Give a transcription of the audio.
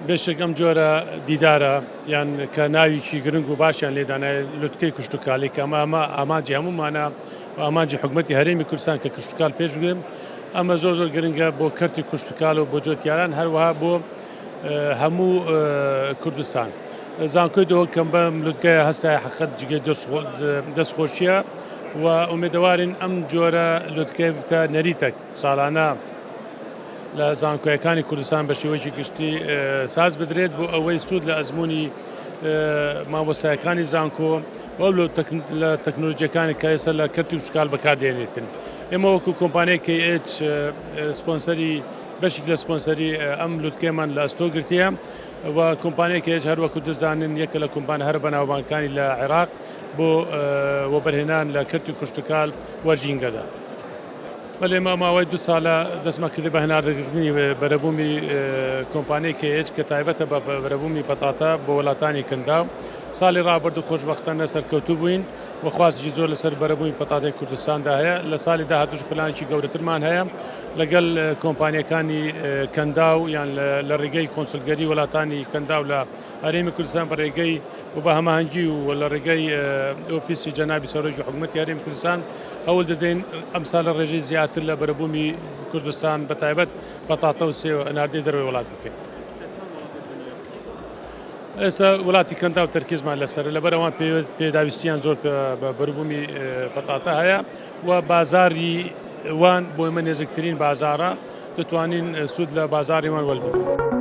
بێشک ئەم جۆرە دیدارە یان کە ناویکی گرنگ و باشیان لێدانای لوتکەی کشتتوکالی کە ئەمە ئەمە ئامانجی هەموومانە و ئامانجی حکومەتی هەرێمی کوردستان کە کشتتوکال پێش بگرن ئەمە زۆر زۆر گرنگە بۆ کەرتی کشتتوکال و بۆ جۆتیاران هەروەها بۆ هەموو کوردستان. زانکۆی دهۆک کەم بەم لوتکەیە هەستای حەقەت جگەی دەستخۆشیە و ئومێدەوارین ئەم جۆرە لوتکەی بکە نەریتەک ساڵانە لە زانکۆیەکانی کوردستان بە شێوەیەکی گشتی ساز بدرێت بۆ ئەوەی سوود لە ئەزمموی مامۆستایەکانی زانکۆ و لە تەکنۆلۆژیەکانی کە ئێستا لە کەرتی کشتوکاڵ بەکاردێنێتن ئێمە وەکو کۆمپانیای KH سپۆنسەری بەشێک لە سپۆنسەری ئەم لوتکەیەمان لە ئەستۆ گرتیە و کۆمپانیای KH هەر وەکو دەزانن یەکە لە کۆمپانیا هەرە بەناوبانگەکانی لە عێراق بۆ وەبەرهێنان لە کەرتی کشتوکاڵ و ژینگەدا. بەلێ ئێمە ماوەی دوو سالە دەستمان کردی بە هەناردەکردنی بەرەبوومی کۆمپانیای KH کە تایبەتە بە بەرەبوومی پەتاتە بۆ وڵاتانی کەنداو. ساڵی ڕابردوو خۆشبەختانە سەرکەوتوو بووین و خواستێکی زۆر لەسەر بەرەبوومی پەتاتەی کوردستاندا هەیە. لە ساڵی داهاتووش پلانێکی گەورەترمان هەیە لەگەڵ کۆمپانیەکانی کەنداو یان لە ڕێگەی کۆنسولگەری وڵاتانی کەنداو لە هەرێمی کوردستان بە ڕێگەی و بە هەماهەنگی و لە ڕێگەی ئۆفیسی جەنابی سەرۆکی حکوومەتی هەرێمی کوردستان هەوڵ دەدەین ئەمساڵ لە ڕێژەی زیاتر لە بەرەبوومی کوردستان بە تایبەت پەتاتە و سێو هەناردەی دەرەوەی وڵات بکەین. ئێستا وڵاتی کەنداو تەرکیزمان لەسەرە لەبەر ئەوان پێداویستیان زۆر بە بەروبوومی پەتاتە هەیە و بازاری وان بۆ ئێمە نێزیکترین بازارە دەتوانین سوود لە بازاری وان وەربگرین.